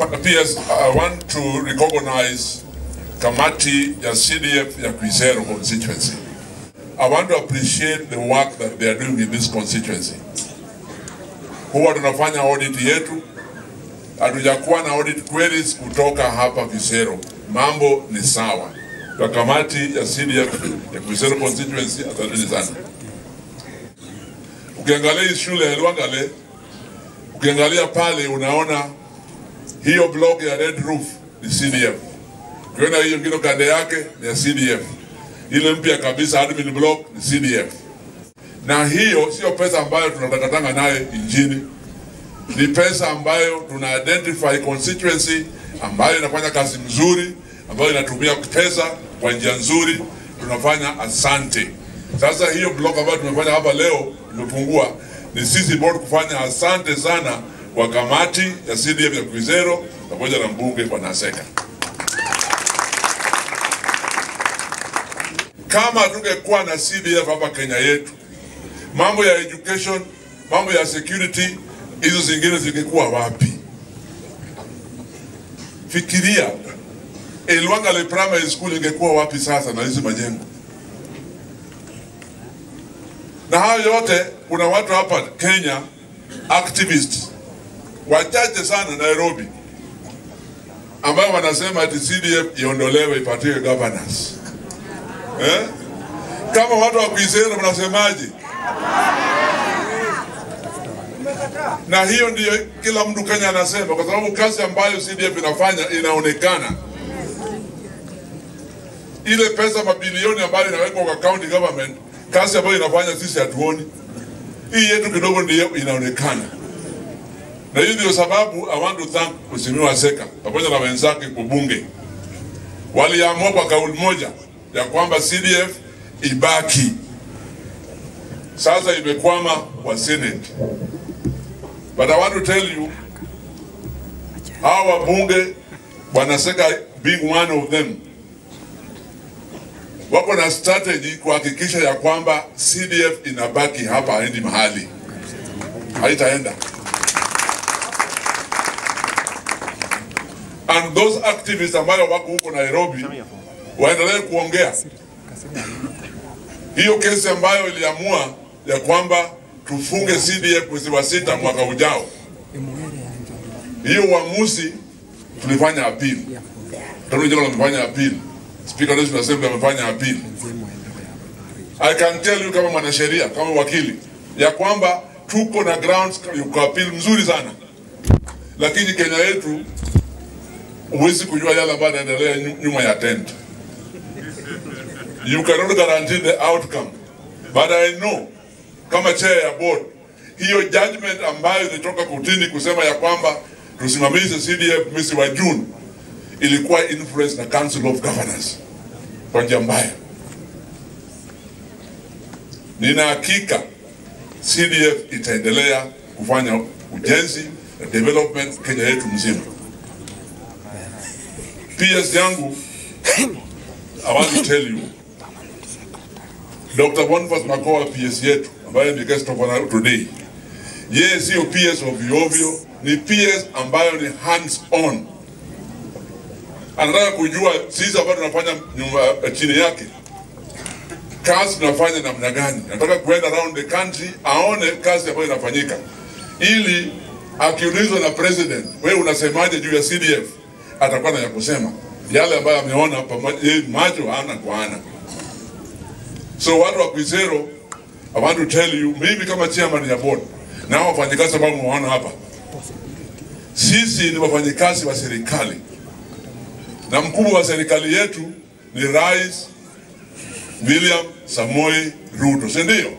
PS, I want to recognize kamati ya CDF ya Khwisero constituency. I want to appreciate the work that they are doing in this constituency. Huwa tunafanya audit yetu, hatujakuwa na audit queries kutoka hapa Khwisero. Mambo ni sawa. Kwa kamati ya CDF ya Khwisero constituency, asanteni sana. Ukiangalia shule ya Lwangale, ukiangalia pale unaona hiyo block ya red roof ni CDF. Ukiona hiyo ngine kande yake ni ya CDF. Ile mpya kabisa admin block ni CDF. Na hiyo sio pesa ambayo tunatakatanga naye injini. Ni pesa ambayo tuna identify constituency ambayo inafanya kazi mzuri, ambayo inatumia pesa kwa njia nzuri, tunafanya asante. Sasa hiyo block ambayo tumefanya hapa leo imepungua, ni sisi board kufanya asante sana kwa kamati ya CDF ya Khwisero pamoja na mbunge Bwana Aseka. Kama tungekuwa na CDF hapa Kenya yetu, mambo ya education, mambo ya security, hizo zingine zingekuwa wapi? Fikiria, Elwangale Primary School ingekuwa wapi sasa na hizi majengo? Na hayo yote, kuna watu hapa Kenya, activists, wachache sana Nairobi, ambao wanasema ati CDF iondolewe ipatiwe governance. Eh? Kama watu wa Khwisero wanasemaje? Na hiyo ndiyo kila mtu Kenya anasema, kwa sababu kazi ambayo CDF inafanya inaonekana. Ile pesa mabilioni ambayo inawekwa kwa county government, kazi ambayo inafanya sisi hatuoni. Hii yetu kidogo ndiyo inaonekana. Na hiyo ndio sababu I want to thank Mheshimiwa Aseka pamoja na wenzake kwa bunge. Waliamua kwa kauli moja ya kwamba CDF ibaki. Sasa imekwama kwa Senate. But I want to tell you, hawa bunge, Bwana Aseka being one of them, wako na strategy kuhakikisha ya kwamba CDF inabaki hapa, haendi mahali. Haitaenda. And those activists ambao wako huko Nairobi waendelee kuongea. Hiyo kesi ambayo iliamua ya kwamba tufunge CDF mwezi wa 6 mwaka ujao, hiyo uamuzi tulifanya appeal. Tunajua tumefanya appeal. Speaker National Assembly amefanya appeal. I can tell you kama mwanasheria, kama wakili, ya kwamba tuko na grounds ya appeal mzuri sana. Lakini Kenya yetu huwezi kujua yale ambayo yanaendelea nyuma ya tent. You cannot guarantee the outcome. But I know, kama chair ya board, hiyo judgment ambayo ilitoka kotini kusema ya kwamba tusimamishe CDF mwezi wa June ilikuwa influence na Council of Governors kwa njia mbaya. Nina hakika CDF itaendelea kufanya ujenzi na development Kenya yetu mzima. PS yangu, I want to tell you, Dr. Boniface Makoa PS yetu, ambaye ni guest of honor today, yeye sio PS ovyo ovyo, ni PS ambayo ni hands on. Anataka kujua sisi ambao tunafanya nyumba chini yake, kazi tunafanya namna gani. Anataka kuenda around the country aone kazi ambayo inafanyika, ili akiulizwa na president, wewe unasemaje juu ya CDF, atakuwa na ya kusema yale ambayo ameona pamoja macho ana kwa ana. So watu wa Khwisero, I want to tell you, mimi kama chairman ya board na wafanyikazi ambao mwaona hapa, sisi ni wafanyikazi wa serikali, na mkubwa wa serikali yetu ni Rais William Samoei Ruto, si ndio?